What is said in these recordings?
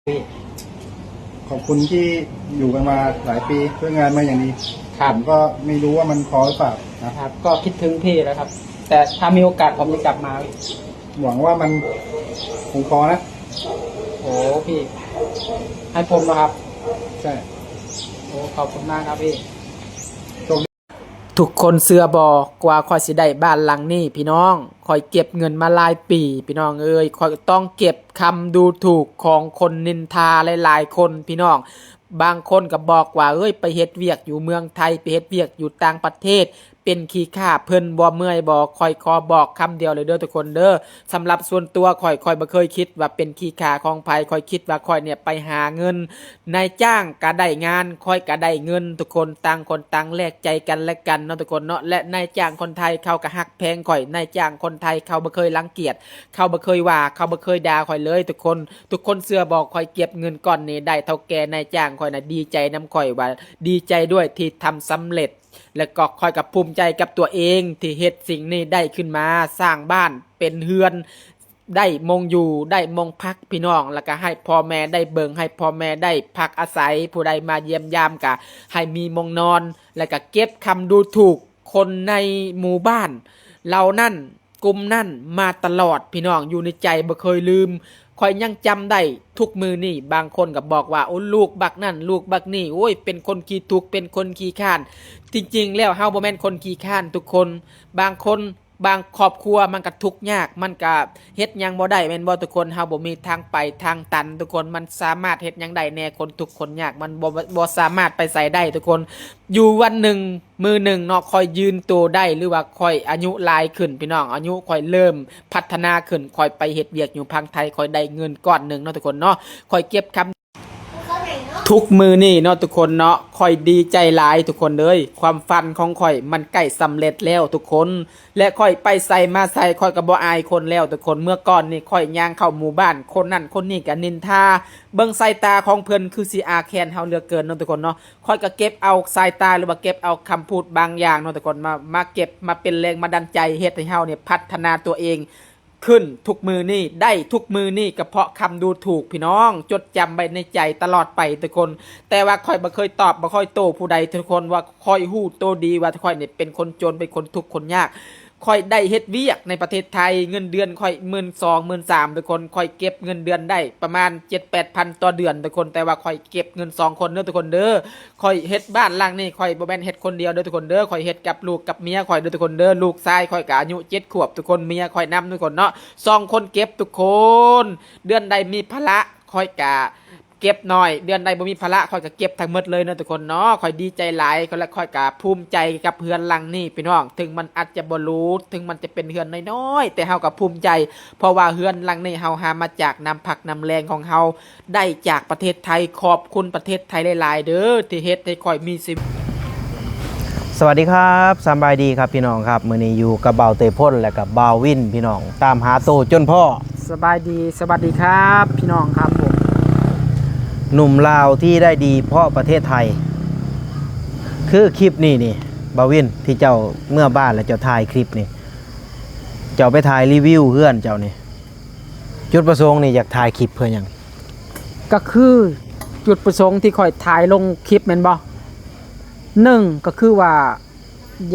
ขอบคุณที่อยู่กันมาหลายปี ช่วยงานมาอย่างดี ครับ ผมก็ไม่รู้ว่ามันพอหรือเปล่านะ ครับ ก็คิดถึงพี่นะครับ แต่ถ้ามีโอกาสผมจะกลับมา หวังว่ามันคงพอนะ โอ้ พี่ ให้ผมนะครับ ใช่ โอ้ ขอบคุณมากครับพี่ โชคดี ທຸກຄົນເຊື່ອບໍ່ ກວ່າຂ້ອຍຊິໄດ້ບ້ານຫຼັງນີ້ພີ່ນ້ອງ, ຂ້ອຍເກັບເງິນມາຫຼາຍປີພີ່ນ້ອງເອີຍ, ຂ້ອຍຕ້ອງເກັບຄຳດູຖູກຂອງຄົນນິນທາຫຼາຍໆຄົນພີ່ນ້ອງ. ບາງຄົນກໍບອກວ່າ ເອີຍ ໄປເຮັດວຽກຢູ່ເມືອງໄທ ໄປເຮັດວຽກຢູ່ຕ່າງປະເທດ ເປັນຂີ້ຂ້າ ເພິ່ນບໍ່ເມື່ອຍບໍ່? ຂ້ອຍຂໍບອກຄຳດຽວເລີຍເດີທຸກຄົນເດີ. ສຳລັບສ່ວນຕົວຂ້ອຍ ຂ້ອຍບໍ່ເຄີຍຄິດວ່າເປັນຂີ້ຂ້າຂອງໃຜ, ຂ້ອຍຄິດວ່າຂ້ອຍເນ່ຍໄປຫາເງິນ, ນາຍຈ້າງກະໄດ້ງານ ຂ້ອຍກະໄດ້ເງິນ ທຸກຄົນ, ຕ່າງຄົນຕ່າງແລກໃຈກັນແລະກັນເນາະທຸກຄົນເນາະ. ແລະນາຍຈ້າງຄົນໄທເຂົາກະຮັກແພງຂ້ອຍ, ນາຍຈ້າງຄົນໄທເຂົາບໍ່ເຄີຍລັງກຽດ, ເຂົາບໍ່ເຄີຍວ່າ, ເຂົາບໍ່ເຄີຍດ່າຂ້ອຍເລີຍທຸກຄົນ. ທຸກຄົນເຊື່ອບໍ່ ຂ້ອຍເກັບເງິນກ້ອນນີ້ໄດ້ ເຖົ້າແກ່ນາຍຈ້າງຂ້ອຍນະດີໃຈນຳຂ້ອຍວ່າ ດີໃຈດ້ວຍທີ່ທຳສຳເລັດ. ແລະກໍຂ້ອຍກໍພູມໃຈກັບຕົວເອງທີ່ເຮັດສິ່ງນີ້ໄດ້ຂຶ້ນມາ, ສ້າງບ້ານເປັນເຮືອນ ໄດ້ມົງຢູ່ ໄດ້ມົງພັກພີ່ນ້ອງ, ແລ້ວກໍໃຫ້ພໍ່ແມ່ໄດ້ເບິ່ງ ໃຫ້ພໍ່ແມ່ໄດ້ພັກອາໄສ, ຜູ້ໃດມາຢ້ຽມຢາມກໍໃຫ້ມີມົງນອນ, ແລ້ວກໍເກັບຄຳດູຖູກຄົນໃນໝູ່ບ້ານເຫຼົ່ານັ້ນ ກຸ່ມນັ້ນມາຕະຫຼອດພີ່ນ້ອງ, ຢູ່ໃນໃຈບໍ່ເຄີຍລືມ. ຂ້ອຍຍັງຈຳໄດ້ທຸກມື້ນີ້. ບາງຄົນກໍບອກວ່າ ໂອ້ ລູກບັກນັ້ນ ລູກບັກນີ້ ໂອ້ຍ ເປັນຄົນຂີ້ທຸກ ເປັນຄົນຂີ້ຄ້ານ. ຈິງໆແລ້ວເຮົາບໍ່ແມ່ນຄົນຂີ້ຄ້ານທຸກຄົນ. ບາງຄົນ ບາງຄອບຄົວມັນກະທຸກຍາກ ມັນກະເຮັດຫຍັງບໍ່ໄດ້ແມ່ນບໍ່ທຸກຄົນ? ເຮົາບໍ່ມີທາງໄປທາງຕັນທຸກຄົນ, ມັນສາມາດເຮັດຫຍັງໄດ້ແດ່? ຄົນທຸກຄົນຍາກ ມັນບໍ່ ບໍ່ສາມາດໄປໃສໄດ້ທຸກຄົນ. ຢູ່ວັນໜຶ່ງມື້ໜຶ່ງເນາະ ຂ້ອຍຢືນໂຕໄດ້ ຫຼືວ່າຂ້ອຍອາຍຸຫຼາຍຂຶ້ນພີ່ນ້ອງ, ອາຍຸຂ້ອຍເລີ່ມພັດທະນາຂຶ້ນ, ຂ້ອຍໄປເຮັດວຽກຢູ່ຝັ່ງໄທ ຂ້ອຍໄດ້ເງິນກ້ອນໜຶ່ງເນາະທຸກຄົນເນາະ, ຂ້ອຍເກັບຄຳ ທຸກມື້ນີ້ເນາະທຸກຄົນເນາະ ຂ້ອຍດີໃຈຫຼາຍທຸກຄົນເອີຍ, ຄວາມຝັນຂອງຂ້ອຍມັນໃກ້ສຳເລັດແລ້ວທຸກຄົນ. ແລະຂ້ອຍໄປໃສມາໃສ ຂ້ອຍກໍບໍ່ອາຍຄົນແລ້ວທຸກຄົນ. ເມື່ອກ່ອນນີ້ຂ້ອຍຍ່າງເຂົ້າໝູ່ບ້ານ ຄົນນັ້ນຄົນນີ້ກໍນິນທາ, ເບິ່ງສາຍຕາຂອງເພິ່ນຄືຊິອາແຄນເຮົາເຫຼືອເກີນເນາະທຸກຄົນເນາະ. ຂ້ອຍກໍເກັບເອົາສາຍຕາ ຫຼືວ່າເກັບເອົາຄຳພູດບາງຢ່າງເນາະທຸກຄົນ ມາ ມາເກັບມາເປັນແຮງບັນດານໃຈ ເຮັດໃຫ້ເຮົານີ້ພັດທະນາຕົວເອງ ຂຶ້ນທຸກມື້ນີ້ ໄດ້ທຸກມື້ນີ້ ກໍເພາະຄຳດູຖູກພີ່ນ້ອງ, ຈົດຈຳໄວ້ໃນໃຈຕະຫຼອດໄປທຸກຄົນ. ແຕ່ວ່າຂ້ອຍບໍ່ເຄີຍຕອບ ບໍ່ຄ່ອຍໂຕ້ຜູ້ໃດທຸກຄົນ ວ່າຂ້ອຍຮູ້ໂຕດີວ່າຂ້ອຍນີ້ເປັນຄົນຈົນ ເປັນຄົນທຸກຄົນຍາກ. ຂ້ອຍໄດ້ເຮັດວຽກໃນປະເທດໄທ ເງິນເດືອນຂ້ອຍໝື່ນສອງ ໝື່ນສາມທຸກຄົນ, ຂ້ອຍເກັບເງິນເດືອນໄດ້ປະມານເຈັດແປດພັນຕໍ່ເດືອນທຸກຄົນ, ແຕ່ວ່າຂ້ອຍເກັບເງິນສອງຄົນເດີທຸກຄົນເດີ. ຂ້ອຍເຮັດບ້ານຫຼັງນີ້ ຂ້ອຍບໍ່ແມ່ນເຮັດຄົນດຽວເດີທຸກຄົນເດີ, ຂ້ອຍເຮັດກັບລູກກັບເມຍຂ້ອຍເດີທຸກຄົນເດີ. ລູກຊາຍຂ້ອຍກໍອາຍຸເຈັດຂວບທຸກຄົນ, ເມຍຂ້ອຍນຳທຸກຄົນເນາະ, ສອງຄົນເກັບທຸກຄົນ. ເດືອນໃດມີພາລະ ຂ້ອຍກະເກັບໜ້ອຍ, ເດືອນໃດບໍ່ມີພາລະ ຂ້ອຍກະເກັບທັງໝົດເລີຍເນາະທຸກຄົນເນາະ. ຂ້ອຍດີໃຈຫຼາຍ ແລະຂ້ອຍກະພູມໃຈກັບເຮືອນຫຼັງນີ້ພີ່ນ້ອງ, ເຖິງມັນອາດຈະບໍ່ຫຼູ ເຖິງມັນຈະເປັນເຮືອນນ້ອຍໆ ແຕ່ເຮົາກະພູມໃຈ ເພາະວ່າເຮືອນຫຼັງນີ້ເຮົາຫາມາຈາກນ້ຳພັກນ້ຳແຮງຂອງເຮົາ ໄດ້ຈາກປະເທດໄທ. ຂອບຄຸນປະເທດໄທຫຼາຍໆເດີ ທີ່ເຮັດໃຫ້ຂ້ອຍມີຊີວິດ. ສະຫວັດດີຄັບ ສະບາຍດີຄັບພີ່ນ້ອງຄັບ, ມື້ນີ້ຢູ່ກັບບ່າວເຕພົນ ແລະກັບບ່າວວິນພີ່ນ້ອງ ຕາມຫາໂຕຈົນພໍ້. ສະບາຍດີ ສະຫວັດດີຄັບພີ່ນ້ອງຄັບຜົມ. ໜຸ່ມລາວທີ່ໄດ້ດີເພາະປະເທດໄທ ຄືຄລິບນີ້ນີ້ ບ່າວວິນ ທີ່ເຈົ້າເມືອບ້ານແລ້ວເຈົ້າຖ່າຍຄລິບນີ້ ເຈົ້າໄປຖ່າຍຣີວິວເຮືອນເຈົ້ານີ້ ຈຸດປະສົງນີ້ຢາກຖ່າຍຄລິບເພື່ອຫຍັງ? ກໍຄືຈຸດປະສົງທີ່ຂ້ອຍຖ່າຍລົງຄລິບແມ່ນບໍ່? ໜຶ່ງກໍຄືວ່າ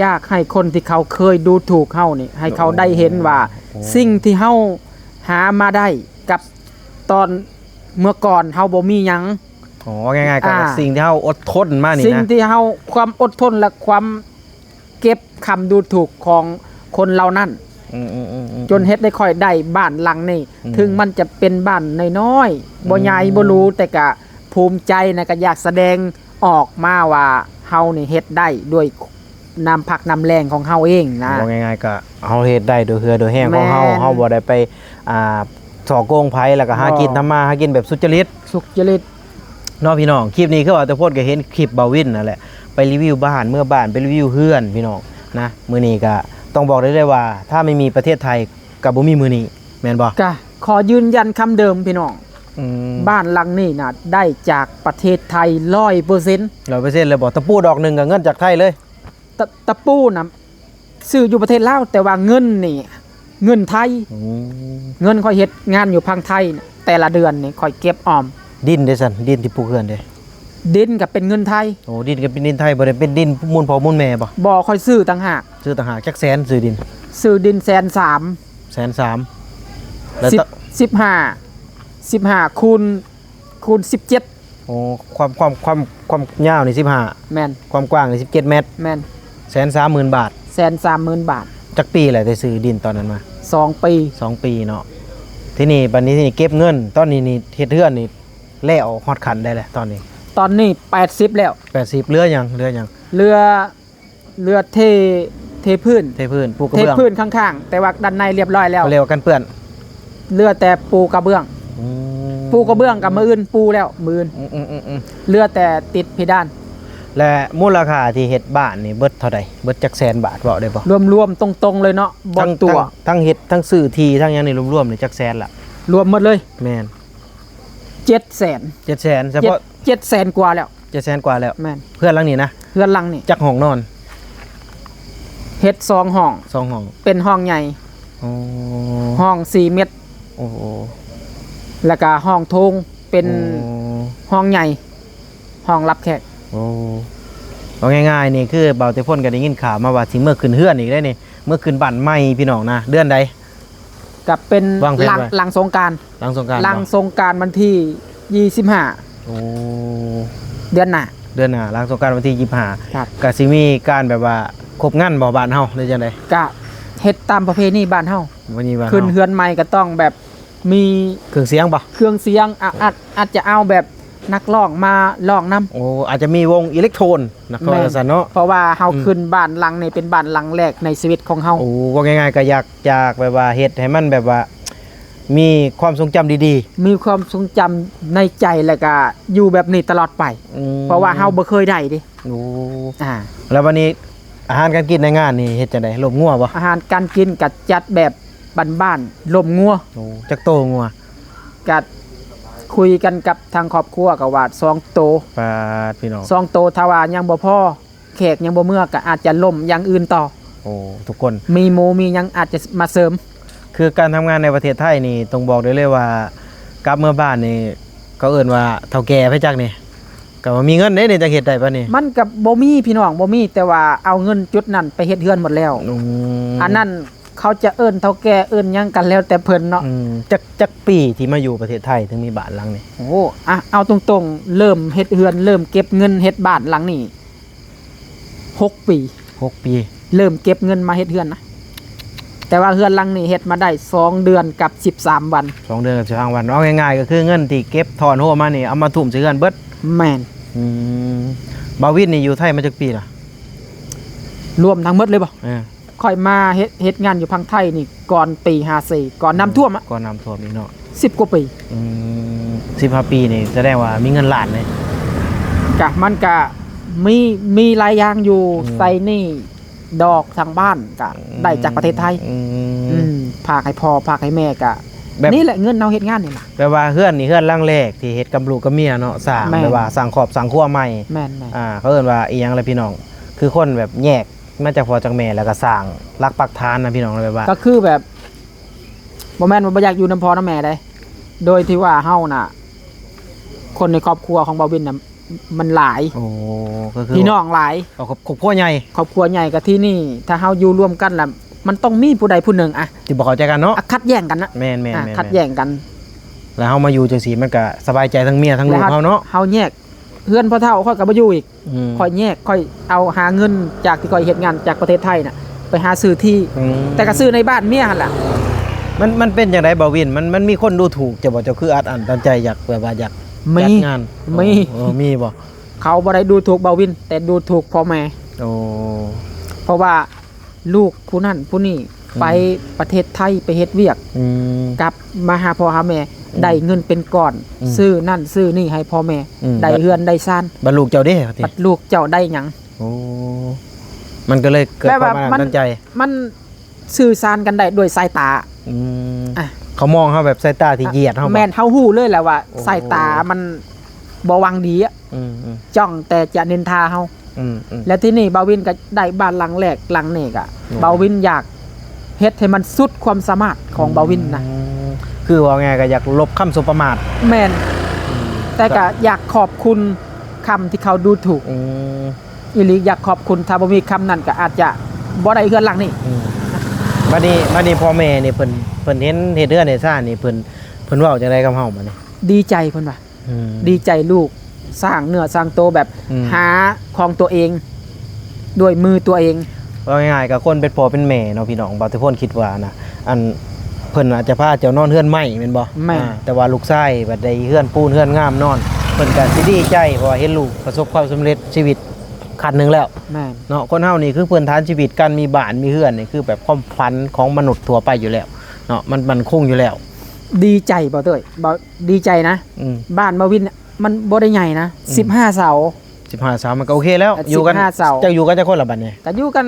ຢາກໃຫ້ຄົນທີ່ເຂົາເຄີຍດູຖູກເຮົານີ້ ໃຫ້ເຂົາໄດ້ເຫັນວ່າ ສິ່ງທີ່ເຮົາຫາມາໄດ້ກັບຕອນເມື່ອກ່ອນເຮົາບໍ່ມີຫຍັງ. ອໍ ເວົ້າງ່າຍໆກໍ ອ່າ ສິ່ງທີ່ເຮົາອົດທົນມານີ້ນະ ສິ່ງທີ່ເຮົາ ຄວາມອົດທົນ ແລະ ຄວາມເກັບຄຳດູຖູກຂອງຄົນເຫຼົ່ານັ້ນ ຈົນເຮັດໃຫ້ຂ້ອຍໄດ້ບ້ານຫຼັງນີ້. ເຖິງມັນຈະເປັນບ້ານນ້ອຍໆ ບໍ່ໃຫຍ່ບໍ່ຫຼູ ແຕ່ກະພູມໃຈນະ ກະຢາກສະແດງອອກມາວ່າເຮົານີ້ເຮັດໄດ້ດ້ວຍ ນ້ຳພັກນ້ຳແຮງຂອງເຮົາເອງນະ. ເວົ້າງ່າຍໆກໍ ເຮົາເຮັດໄດ້ໂດຍເຫື່ອໂດຍແຮງຂອງເຮົາ ເຮົາບໍ່ໄດ້ໄປ ອ່າ ສໍ້ໂກງໃຜ ແລ້ວກໍຫາກິນ ທຳມາຫາກິນແບບສຸດຈະລິດ ສຸດຈະລິດ ເນາະພີ່ນ້ອງ. ຄລິບນີ້ຄືວ່າແຕ່ໂພດກໍເຫັນຄລິບບ່າວວິນນັ້ນແຫຼະ ໄປຣີວິວບ້ານ ເມືອບ້ານ ໄປຣີວິວເຮືອນພີ່ນ້ອງນະ. ມື້ນີ້ກໍຕ້ອງບອກໄດ້ເລີຍວ່າ ຖ້າໄມ່ມີປະເທດໄທກໍບໍ່ມີມື້ນີ້ ແມ່ນບໍ່? ກໍຂໍຢືນຢັນຄຳເດີມພີ່ນ້ອງ ບ້ານຫຼັງນີ້ນະ ໄດ້ຈາກປະເທດໄທຮ້ອຍເປີເຊັນ ຮ້ອຍເປີເຊັນເລີຍບໍ່? ຕະປູດອກໜຶ່ງກໍເງິນຈາກໄທເລີຍ. ຕະ ຕະປູນະ ຊື້ຢູ່ປະເທດລາວ ແຕ່ວ່າເງິນນີ້ ເງິນໄທ ເງິນຂ້ອຍເຮັດງານຢູ່ຝັ່ງໄທນະ ແຕ່ລະເດືອນນີ້ຂ້ອຍເກັບອອມ ດິນເດ້ຊັ້ນ ດິນທີ່ປູກເຮືອນເດ້? ດິນກໍເປັນເງິນໄທ. ໂອ້ ດິນກໍເປັນດິນໄທ ບໍ່ໄດ້ເປັນດິນມູນພໍ່ມູນແມ່ບໍ່? ບໍ່, ຂ້ອຍຊື້ຕ່າງຫາກ. ຊື້ຕ່າງຫາກ. ຈັກແສນຊື້ດິນ? ຊື້ດິນແສນສາມ. ແສນສາມ. ແລ້ວ ສິບ ຕ- ສິບຫ້າ ສິບຫ້າຄູນ ຄູນສິບເຈັດ. ໂອ້ ຄວາມ ຄວາມ ຄວາມ ຄວາມຍາວນີ້ສິບຫ້າ. ແມ່ນ. ຄວາມກວ້າງນີ້ສິບເຈັດແມັດ. ແມ່ນ. ແສນສາມໝື່ນບາດ. ແສນສາມໝື່ນບາດ. ຈັກປີແລ້ວແຕ່ຊື້ດິນຕອນນັ້ນມາ? ສອງປີ. ສອງປີເນາະ. ທີນີ້ ບັດນີ້ ທີນີ້ເກັບເງິນ ຕອນນີ້ນີ້ເຮັດເຮືອນນີ້ແລ້ວຮອດຂັ້ນໃດແລ້ວຕອນນີ້? ຕອນນີ້ແປດສິບແລ້ວ. ແປດສິບ. ເຫຼືອຫຍັງ? ເຫຼືອຫຍັງ? ເຫຼືອ ເຫຼືອເທ ເທພື້ນ. ເທພື້ນ ປູກກະເບື້ອງ. ເທພື້ນຂ້າງໆ ແຕ່ວ່າດ້ານໃນລຽບຮ້ອຍແລ້ວ. ເລີຍວ່າກັນເປື້ອນ. ເຫຼືອແຕ່ປູກະເບື້ອງ. ອືມ. ປູກະເບື້ອງກໍມື້ອື່ນປູແລ້ວ ມື້ອື່ນ. ອືມໆໆໆ. ເຫຼືອແຕ່ຕິດເພດານ. ແລະ ມູນລະຄ່າທີ່ເຮັດບ້ານນີ້ເບິດເທົ່າໃດ? ເບິດຈັກແສນບາດ ເວົ້າໄດ້ບໍ່? ລວມໆ ຕົງໆ ເລີຍເນາະ ບໍ່ຕົວະ. ທັງ ທັງເຮັດ ທັງຊື້ທີ່ ທັງຫຍັງນີ້ລວມໆ ນີ້ຈັກແສນລະ? ລວມໝົດເລີຍ. ແມ່ນ. ເຈັດແສນ. ເຈັດແສນ ສະເພາະ ເຈັດ ເຈັດແສນກວ່າແລ້ວ. ເຈັດແສນກວ່າແລ້ວ. ແມ່ນ. ເຮືອນຫຼັງນີ້ນະ? ເຮືອນຫຼັງນີ້. ຈັກຫ້ອງນອນ? ເຮັດສອງຫ້ອງ. ສອງຫ້ອງ. ເປັນຫ້ອງໃຫຍ່. ໂອ້. ຫ້ອງສີ່ເມັດ. ໂອ້. ແລ້ວກະຫ້ອງໂຖງ ເປັນ ໂອ້ ຫ້ອງໃຫຍ່ ຫ້ອງຮັບແຂກ. ໂອ້. ເວົ້າງ່າຍໆ ນີ້ຄືບ່າວເຕພົນກໍໄດ້ຍິນຂ່າວມາວ່າຊິເມືອຂຶ້ນເຮືອນອີກເດ້ນີ້ ເມືອຂຶ້ນບ້ານໃໝ່ ພີ່ນ້ອງນະ. ເດືອນໃດ? ກໍເປັນ ວາງແຜນ ຫຼັງ ໄວ້ ຫຼັງສົງການ. ຫຼັງສົງການ. ຫຼັງ ເນາະ ສົງການວັນທີຊາວຫ້າ. ໂອ້. ເດືອນໜ້າ. ເດືອນໜ້າ ຫຼັງສົງການວັນທີຊາວຫ້າ. ກໍຊິມີການແບບວ່າຄົບງັນບໍ່ ບ້ານເຮົາ ຫຼືຈັ່ງໃດ? ກະເຮັດຕາມປະເພນີບ້ານເຮົາ. ປະເພນີບ້ານເຮົາ. ຂຶ້ນເຮືອນໃໝ່ກໍຕ້ອງແບບມີເຄື່ອງສຽງບໍ່? ເຄື່ອງສຽງ ອາ ອາດ ອາດຈະເອົາແບບນັກຮ້ອງມາຮ້ອງນຳ. ໂອ້ ອາດຈະມີວົງອີເລັກໂທນນະ ເຂົາວ່າຊັ້ນເນາະ. ແມ່ນ. ເພາະວ່າເຮົາ ອືມ ຂຶ້ນບ້ານຫຼັງນີ້ເປັນບ້ານຫຼັງແລກໃນຊີວິດຂອງເຮົາ. ໂອ້ ເວົ້າງ່າຍໆ ກໍຢາກ ຢາກແບບວ່າເຮັດໃຫ້ມັນແບບວ່າມີຄວາມຊົງຈຳດີໆ. ມີຄວາມຊົງຈຳໃນໃຈ ແລ້ວກໍຢູ່ແບບນີ້ຕະຫຼອດໄປ. ອືມ. ເພາະວ່າເຮົາບໍ່ເຄີຍໄດ້ເດ້. ໂອ້. ອາ ແລ້ວບັດນີ້ ອາຫານການກິນໃນງານນີ້ເຮັດຈັ່ງໃດ? ລົມງົວບໍ່? ອາຫານການກິນກໍຈັດແບບບ້ານໆ ລົມງົວ. ໂອ້ ຈັກໂຕງົວ? ກໍຄຸຍກັນກັບທາງຄອບຄົວກໍວ່າສອງໂຕ. ປາດ ພີ່ນ້ອງ ສອງໂຕ ຖ້າວ່າຍັງບໍ່ພໍ ແຂກຍັງບໍ່ເມືອ ກໍອາດຈະລົມຢ່າງອື່ນຕໍ່. ໂອ້ ທຸກຄົນ ມີໝູມີຫຍັງອາດຈະມາເສີມ. ຄືການທຳງານໃນປະເທດໄທນີ້ ຕ້ອງບອກໄດ້ເລີຍວ່າ ກັບເມືອບ້ານນີ້ ເຂົາເອີ້ນວ່າເຖົ້າແກ່ໄປຈັກນີ້ ກໍວ່າມີເງິນເດ້ນີ້ ຈັກເຮັດໄດ້ປານນີ້. ມັນກໍບໍ່ມີ ພີ່ນ້ອງ ບໍ່ມີ ແຕ່ວ່າເອົາເງິນຈຸດນັ້ນໄປເຮັດເຮືອນໝົດແລ້ວ. ອືມ. ອັນນັ້ນເຂົາຈະເອີ້ນເຖົ້າແກ່ເອີ້ນຫຍັງກໍແລ້ວແຕ່ເພິ່ນເນາະ. ອືມ. ຈັກ ຈັກປີທີ່ມາຢູ່ປະເທດໄທເຖິງມີບ້ານຫຼັງນີ້? ໂອ້ ອະ ເອົາຕົງໆ ເລີ່ມເຮັດເຮືອນ ເລີ່ມເກັບເງິນເຮັດບ້ານຫຼັງນີ້ ຫົກປີ. ຫົກປີ. ເລີ່ມເກັບເງິນມາເຮັດເຮືອນນະ ແຕ່ວ່າເຮືອນຫຼັງນີ້ເຮັດມາໄດ້ສອງເດືອນກັບສິບສາມວັນ. ສອງເດືອນກັບສິບສາມວັນ. ເວົ້າງ່າຍໆ ກໍຄືເງິນທີ່ເກັບທ້ອນໂຮມມານີ້ ເອົາມາທຸ່ມໃສ່ເຮືອນເບິດ. ແມ່ນ. ອືມ. ບ່າວວິນນີ້ຢູ່ໄທມາຈັກປີລະ? ລວມທັງໝົດເລີຍບໍ່? ເອີ. ຂ້ອຍມາເຮັດ ເຮັດງານຢູ່ຝັ່ງໄທນີ້ກ່ອນປີຫ້າສີ່ ກ່ອນນ້ຳຖ້ວມອະ. ກ່ອນນ້ຳຖ້ວມອີກເນາະ. ສິບກວ່າປີ. ອືມ. ສິບຫ້າປີນີ້ສະແດງວ່າມີເງິນລ້ານເລີຍ. ກະ ມັນກະມີ ມີຫຼາຍຢ່າງຢູ່. ອືມ. ໃຊ້ໜີ້ ດອກທາງບ້ານກະ ອືມ ໄດ້ຈາກປະເທດໄທ. ອືມ. ອືມ. ຝາກໃຫ້ພໍ່ ຝາກໃຫ້ແມ່ກະ ແບບ ນີ້ແຫຼະເງິນເຮົາເຮັດງານນີ້ລະ. ແບບວ່າເຮືອນນີ້ເຮືອນຫຼັງແລກທີ່ເຮັດກັບລູກກັບເມຍເນາະ ສ້າງ. ແມ່ນ. ແບບວ່າສ້າງຄອບສ້າງຄົວໃໝ່. ແມ່ນໆ. ອ່າ ເຂົາເອີ້ນວ່າອີ່ຫຍັງລະພີ່ນ້ອງ ຄືຄົນແບບແຍກມາຈາກພໍ່ຈາກແມ່ ແລ້ວກໍສ້າງຫຼັກປັກຖານນະພີ່ນ້ອງ ແບບວ່າ ກໍຄືແບບ ບໍ່ແມ່ນວ່າບໍ່ຢາກຢູ່ນຳພໍ່ນຳແມ່ໃດ ໂດຍທີ່ວ່າເຮົານະ ຄົນໃນຄອບຄົວຂອງບ່າວວິນນະ ມັນຫຼາຍ. ໂອ້ ກໍຄື ພີ່ນ້ອງຫຼາຍ. ເອົາ ຄອບ ຄອບຄົວໃຫຍ່. ຄອບຄົວໃຫຍ່ ກໍທີ່ນີ້ ຖ້າເຮົາຢູ່ລວມກັນລະ ມັນຕ້ອງມີຜູ້ໃດຜູ້ໜຶ່ງອະ ທີ່ບໍ່ເຂົ້າໃຈກັນເນາະ. ອະ ຂັດແຍ່ງກັນນະ. ແມ່ນໆໆໆ. ອະ ຂັດແຍ່ງກັນ. ແລ້ວເຮົາມາຢູ່ຈັ່ງຊີ້ ມັນກໍສະບາຍໃຈທັງເມຍທັງລູກເຮົາເນາະ. ເຮົາແຍກ ເຮືອນພໍ່ເຖົ້າຂ້ອຍກໍບໍ່ຢູ່ອີກ. ອືມ. ຂ້ອຍແຍກ ຂ້ອຍເອົາຫາເງິນຈາກທີ່ຂ້ອຍເຮັດງານຈາກປະເທດໄທນະ ໄປຫາຊື້ທີ່. ອືມ. ແຕ່ກໍຊື້ໃນບ້ານເມຍຫັ້ນລະ. ມັນ ມັນເປັນຈັ່ງໃດບ່າວວິນ? ມັນ ມັນມີຄົນດູຖູກເຈົ້າບໍ່? ເຈົ້າຄືອັດອັ້ນຕັນໃຈຢາກ ແບບວ່າຢາກ ມີ ຈັດງານ? ມີ. ໂອ້ ເອີ ມີບໍ່? ເຂົາບໍ່ໄດ້ດູຖູກບ່າວວິນ ແຕ່ດູຖູກພໍ່ແມ່. ໂອ້. ເພາະວ່າ ລູກຜູ້ນັ້ນຜູ້ນີ້ ອືມ ໄປປະເທດໄທໄປເຮັດວຽກ ອືມ ກັບມາຫາພໍ່ຫາແມ່ ອືມ ໄດ້ເງິນເປັນກ້ອນ ອືມ ຊື້ນັ້ນຊື້ນີ້ໃຫ້ພໍ່ແມ່ ອືມ ໄດ້ເຮືອນໄດ້ຊານ. ບັດລູກເຈົ້າເດ້? ບັດລູກເຈົ້າໄດ້ຫຍັງ? ໂອ້ ມັນກໍເລີຍເກີດ ແບບວ່າ ຄວາມອັດອັ້ນຕັນໃຈ ມັນ ມັນສື່ສານກັນໄດ້ດ້ວຍສາຍຕາ. ອືມ ອ່ະ ເຂົາມອງເຮົາແບບສາຍຕາທີ່ຢຽດເຮົາບໍ່? ແມ່ນ ເຮົາຮູ້ເລີຍແຫຼະວ່າ ໂອ້ ສາຍຕາມັນບໍ່ຫວັງດີອະ. ອືມໆ ຈ້ອງແຕ່ຈະນິນທາເຮົາ. ອືມໆ ແລ້ວທີນີ້ບ່າວວິນກໍໄດ້ບ້ານຫຼັງແລກຫຼັງນີ້ກະ ໂອ້ ບ່າວວິນຢາກເຮັດໃຫ້ມັນສຸດຄວາມສາມາດຂອງ ອືມ ບ່າວວິນນະ. ຄືເວົ້າງ່າຍກໍຢາກລົບຄຳສົບປະໝາດ. ແມ່ນ. ອືມ ແຕ່ກໍຢາກຂອບຄຸນຄຳທີ່ເຂົາດູຖູກ ອືມ ອີ່ຫຼີ ຢາກຂອບຄຸນ. ຖ້າບໍ່ມີຄຳນັ້ນກໍອາດຈະບໍ່ໄດ້ເຮືອນຫຼັງນີ້ ອືມ. ບັດນີ້ ບັດນີ້ພໍ່ແມ່ນີ້ເພິ່ນ ເພິ່ນເຫັນເຮັດເຮືອນເຮັດຊານນີ້ ເພິ່ນ ເພິ່ນເວົ້າຈັ່ງໃດກັບເຮົາບັດນີ້? ດີໃຈເພິ່ນວ່າ ອືມ ດີໃຈລູກສ້າງເນື້ອສ້າງໂຕແບບ ອືມ ຫາຂອງຕົວເອງດ້ວຍມືຕົວເອງ. ເວົ້າງ່າຍໆ ກໍຄົນເປັນພໍ່ເປັນແມ່ເນາະ ພີ່ນ້ອງ ບ່າວຕະພົນຄິດວ່ານະ ອັນ ເພິ່ນອາດຈະພາເຈົ້ານອນເຮືອນໄມ້ແມ່ນບໍ່? ແມ່ນ. ອ່າ ແຕ່ວ່າລູກຊາຍບັດໄດ້ເຮືອນປູນເຮືອນງາມນອນ ເພິ່ນກໍຊິດີໃຈ ເພາະວ່າເຫັນລູກປະສົບຄວາມສຳເລັດຊີວິດຂັ້ນໜຶ່ງແລ້ວ. ແມ່ນ. ເນາະ ຄົນເຮົານີ້ຄືພື້ນຖານຊີວິດ ການມີບ້ານມີເຮືອນນີ້ ຄືແບບຄວາມຝັນຂອງມະນຸດທົ່ວໄປຢູ່ແລ້ວເນາະ ມັນໝັ້ນຄົງຢູ່ແລ້ວ. ດີໃຈບໍ່ເຕີຍ ບໍ່ ດີໃຈນະ. ອືມ ບ້ານບ່າວວິນມັນບໍ່ໄດ້ໃຫຍ່ນະ ອືມ ສິບຫ້າເສົາ ສິບຫ້າເສົາມັນກໍໂອເຄແລ້ວ. ເອີ ຢູ່ກັນ ສິບຫ້າເສົາ ເຈົ້າຢູ່ກັນຈັກຄົນລະບັດນີ້? ກໍຢູ່ກັນ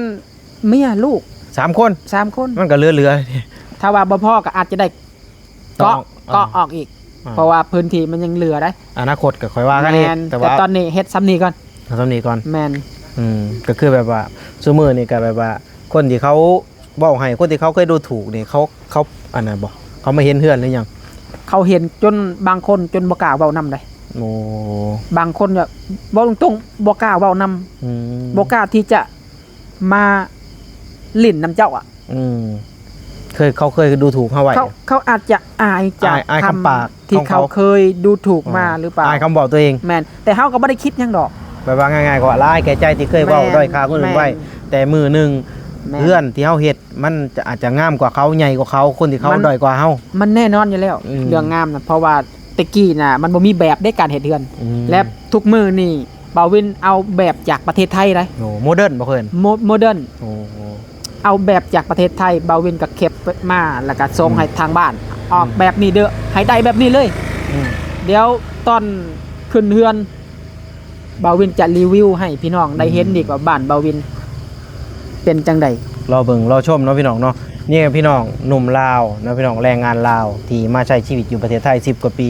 ເມຍລູກ ສາມຄົນ ສາມຄົນ ມັນກໍເຫຼືອໆ. ຖ້າວ່າບໍ່ພໍກໍອາດຈະໄດ້ເກາະ ເກາະອອກອີກ ອ່າ ເພາະວ່າພື້ນທີ່ມັນຍັງເຫຼືອໄດ໋. ອະນາຄົດກໍຄ່ອຍວ່າກັນອີກ ແມ່ນ ແຕ່ວ່າ ແຕ່ຕອນນີ້ເຮັດສ່ຳນີ້ກ່ອນ ເອົາສ່ຳນີ້ກ່ອນ. ແມ່ນ. ອືມ ກໍຄືແບບວ່າ ຊຸມື້ນີ້ກໍແບບວ່າ ຄົນທີ່ເຂົາ ເວົ້າໃຫ້ຄົນທີ່ເຂົາເຄີຍດູຖູກນີ້ ເຂົາ ເຂົາອັນນັ້ນບໍ່? ເຂົາມາເຫັນເຮືອນຫຼືຍັງ? ເຂົາເຫັນຈົນບາງຄົນຈົນບໍ່ກ້າເວົ້ານຳເດ້. ໂອ້ ບາງຄົນແບບເວົ້າຕົງໆ ບໍ່ກ້າເວົ້ານຳ ອືມ ບໍ່ກ້າທີ່ຈະມາຫຼິ້ນນຳເຈົ້າອະ. ອືມ ເຄີຍ ເຂົາເຄີຍດູຖູກເຮົາໄວ້ ເຂົາ ເຂົາອາດຈະອາຍຈາກ ອາຍ ອາຍຄຳປາກ ຄຳທີ່ເຂົາເຄີຍດູຖູກມາ ອໍ ຫຼືເປົ່າ ອາຍຄຳເວົ້າຕົວເອງ. ແມ່ນ. ແຕ່ເຮົາກໍບໍ່ໄດ້ຄິດຫຍັງດອກ ແບບວ່າງ່າຍໆ ກໍລາຍແກ່ໃຈທີ່ເຄີຍເວົ້າ ແມ່ນ ດ້ອຍຄ່າຄົນອື່ນໄວ້ ແມ່ນ ແຕ່ມື້ໜຶ່ງ ແມ່ນ ເຮືອນທີ່ເຮົາເຮັດ ມັນຈະ ອາດຈະງາມກວ່າເຂົາ ໃຫຍ່ກວ່າເຂົາ ຄົນທີ່ເຂົາ ມັນ ດ້ອຍກວ່າເຮົາ ມັນແນ່ນອນຢູ່ແລ້ວ ອືມ ເລື່ອງງາມນະ ເພາະວ່າແຕ່ກີ້ນະ ມັນບໍ່ມີແບບໃນການເຮັດເຮືອນ ອືມ ແລະ ທຸກມື້ນີ້ບ່າວວິນເອົາແບບຈາກປະເທດໄທໄດ໋. ໂອ້ ໂມເດີນບໍ່ເພິ່ນ? ໂມ ໂມເດີນ. ໂອ້ ເອົາແບບຈາກປະເທດໄທ ບ່າວວິນກໍເກັບມາ ແລ້ວກໍສົ່ງ ອືມ ໃຫ້ທາງບ້ານ ອອກ ອືມ ແບບນີ້ເດີ້ ໃຫ້ໄດ້ແບບນີ້ເລີຍ ອືມ ດຽວຕອນຂຶ້ນເຮືອນ ບ່າວວິນຈະຣີວິວໃຫ້ພີ່ນ້ອງໄດ້ເຫັນ ອືມ ອີກວ່າບ້ານບ່າວວິນເປັນຈັ່ງໃດ. ລໍເບິ່ງລໍຊົມເນາະ ພີ່ນ້ອງເນາະ. ນີ້ພີ່ນ້ອງໜຸ່ມລາວເນາະ ພີ່ນ້ອງ ແຮງງານລາວທີ່ມາໃຊ້ຊີວິດຢູ່ປະເທດໄທສິບກວ່າປີ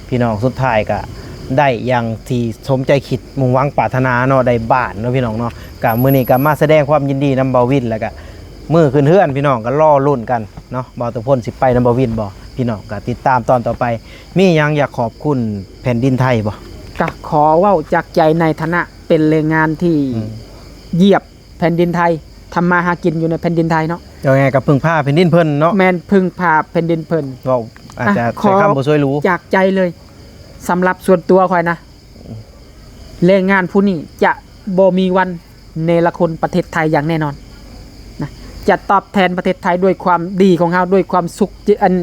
ພີ່ນ້ອງ ສຸດທ້າຍກະໄດ້ຢ່າງທີ່ສົມໃຈຄິດ ມຸ່ງຫວັງປາດຖະໜາເນາະ ໄດ້ບ້ານເນາະ ພີ່ນ້ອງເນາະ. ກະມື້ນີ້ກະມາສະແດງຄວາມຍິນດີນຳບ່າວວິນ ແລ້ວກະມື້ຂຶ້ນເຮືອນ ພີ່ນ້ອງກະລໍລຸ້ນກັນເນາະ ບ່າວຕະພົນຊິໄປນຳບ່າວວິນບໍ່ ພີ່ນ້ອງກະຕິດຕາມຕອນຕໍ່ໄປ. ມີຫຍັງຢາກຂອບຄຸນແຜ່ນດິນໄທບໍ່? ກະຂໍເວົ້າຈາກໃຈໃນຖານະເປັນແຮງງານທີ່ ອືມ ຢຽບ ແຜ່ນດິນໄທ ທຳມາຫາກິນຢູ່ໃນແຜ່ນດິນໄທເນາະ ເວົ້າງ່າຍໆ ກໍເພິ່ງພາແຜ່ນດິນເພິ່ນເນາະ. ແມ່ນ ເພິ່ງພາແຜ່ນດິນເພິ່ນ. ເວົ້າອາດຈະ ອ່ະ ໃຊ້ຄຳບໍ່ສວຍຫຼູ ຈາກໃຈເລີຍ ສຳລັບສ່ວນຕົວຂ້ອຍນະ ອືມ ແຮງງານຜູ້ນີ້ຈະບໍ່ມີວັນເນລະຄຸນປະເທດໄທຢ່າງແນ່ນອນນະ ຈະຕອບແທນປະເທດໄທດ້ວຍຄວາມດີຂອງເຮົາ ດ້ວຍຄວາມສຸກ ອັນ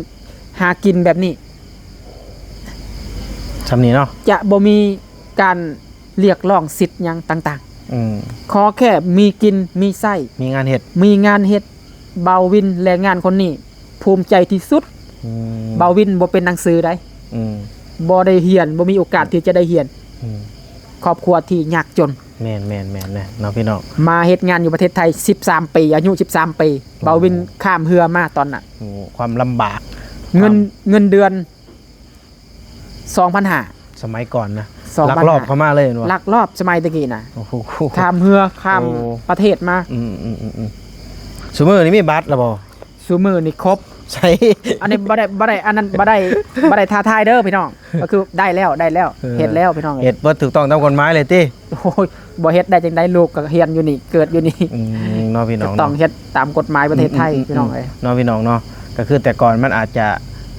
ຫາກິນແບບນີ້ ສ່ຳນີ້ເນາະ ຈະບໍ່ມີການ ຮຽກຮ້ອງສິດຫຍັງຕ່າງໆ ອືມ ຂໍແຄ່ມີກິນມີໃຊ້ ມີງານເຮັດ ມີງານເຮັດ. ບ່າວວິນແຮງງານຄົນນີ້ພູມໃຈທີ່ສຸດ ອືມ ບ່າວວິນບໍ່ເປັນໜັງສືໃດ ອືມ ບໍ່ໄດ້ຮຽນ ບໍ່ມີໂອກາດທີ່ຈະໄດ້ຮຽນ ອືມ ຄອບຄົວທີ່ຍາກຈົນ. ແມ່ນໆໆ ເນາະ ພີ່ນ້ອງ ມາເຮັດງານຢູ່ປະເທດໄທສິບສາມປີ ອາຍຸສິບສາມປີ ໂອ້ ບ່າວວິນຂ້າມເຮືອມາຕອນນັ້ນ ໂອ້ ຄວາມລຳບາກ ເງິນ ຄວາມ ເງິນເດືອນ ສອງພັນຫ້າ ສະໄໝກ່ອນນະ ສອງພັນຫ້າ ລັກລອບເຂົ້າມາເລີຍແມ່ນບໍ່? ລັກລອບສະໄໝແຕ່ກີ້ນະ ໂອ້ໂຫ ຂ້າມເຮືອ ຂ້າມ ໂອ້ ປະເທດມາ ອືມໆໆໆ. ຊຸມື້ນີ້ມີບັດແລ້ວບໍ່? ຊຸມື້ນີ້ຄົບ ໃສ ອັນນີ້ບໍ່ໄດ້ ບໍ່ໄດ້ ອັນນັ້ນບໍ່ໄດ້ ບໍ່ໄດ້ທ້າທາຍເດີ້ພີ່ນ້ອງ ກໍຄືໄດ້ແລ້ວ ໄດ້ແລ້ວ ເອີ ເຮັດແລ້ວພີ່ນ້ອງ ເຮັດເບິດຖືກຕ້ອງຕາມກົດໝາຍເລີຍຕິ? ໂອ້ຍ ບໍ່ເຮັດໄດ້ຈັ່ງໃດ ລູກກໍຮຽນຢູ່ນີ້ ເກີດຢູ່ນີ້ ອືມ ເນາະ ພີ່ນ້ອງເນາະ ກໍຕ້ອງເຮັດຕາມກົດໝາຍປະເທດໄທ ອືມໆໆໆ ພີ່ນ້ອງເອີຍ ເນາະ ພີ່ນ້ອງເນາະ. ກໍຄືແຕ່ກ່ອນມັນອາດຈະ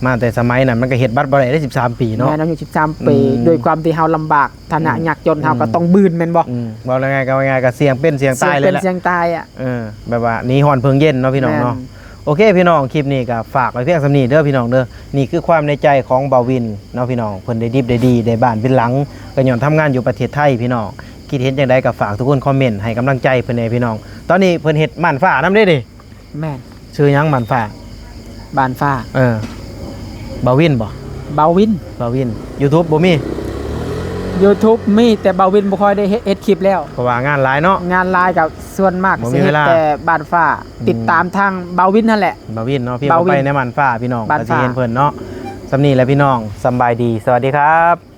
ມາແຕ່ສະໄໝນັ້ນມັນກໍເຮັດບັດບໍ່ໄດ້ເດ້ ສິບສາມປີເນາະ ແມ່ນ ອາຍຸສິບສາມປີ ອືມ ດ້ວຍຄວາມທີ່ເຮົາລຳບາກ ຖານະ ອືມ ຍາກຈົນ ເຮົາກໍ ອືມ ຕ້ອງບືນແມ່ນບໍ່? ອືມ ເວົ້າງ່າຍໆ ກໍເວົ້າງ່າຍໆ ກໍສ່ຽງເປັນສ່ຽງຕາຍເລີຍແຫຼະ ສ່ຽງເປັນສ່ຽງຕາຍອະ ເອີ ແບບວ່າໜີຮ້ອນເພິ່ງເຢັນເນາະ ພີ່ນ້ອງເນາະ ແມ່ນ. ໂອເຄ ພີ່ນ້ອງ ຄລິບນີ້ກໍຝາກໄວ້ພຽງສ່ຳນີ້ເດີພີ່ນ້ອງເດີ. ນີ້ຄືຄວາມໃນໃຈຂອງບ່າວວິນເນາະພີ່ນ້ອງ ເພິ່ນໄດ້ດິບໄດ້ດີ ໄດ້ບ້ານເປັນຫຼັງ ກໍຍ້ອນທຳງານຢູ່ປະເທດໄທພີ່ນ້ອງ. ຄິດເຫັນຈັ່ງໃດກໍຝາກທຸກຄົນຄອມເມັນໃຫ້ກຳລັງໃຈເພິ່ນແດ່ພີ່ນ້ອງ. ຕອນນີ້ເພິ່ນເຮັດມ່ານຟ້ານຳເດ້ນີ້. ແມ່ນ. ຊື່ຫຍັງ? ມ່ານຟ້າ. ບ້ານຟ້າ. ເອີ. ບ່າວວິນບໍ? ບ່າວວິນ. ບ່າວວິນ. ຢູທູບບໍ່ມີ? ຢູທູບມີ ແຕ່ບ່າວວິນບໍ່ຄ່ອຍໄດ້ເຮັດ ເຮັດຄລິບແລ້ວ ເພາະວ່າງານຫຼາຍເນາະ. ງານຫຼາຍກໍສ່ວນມາກ ບໍ່ມີເວລາ ຊິເຮັດແຕ່ບ້ານຟ້າ. ອືມ. ຕິດຕາມທາງບ່າວວິນຫັ້ນແຫຼະ. ບ່າວວິນເນາະ ພິມເຂົ້າໄປໃນມ່ານຟ້າພີ່ນ້ອງ ກໍຊິເຫັນເພິ່ນເນາະ. ສ່ຳນີ້ແຫຼະພີ່ນ້ອງ ສຳບາຍດີ ສະຫວັດດີຄັບ.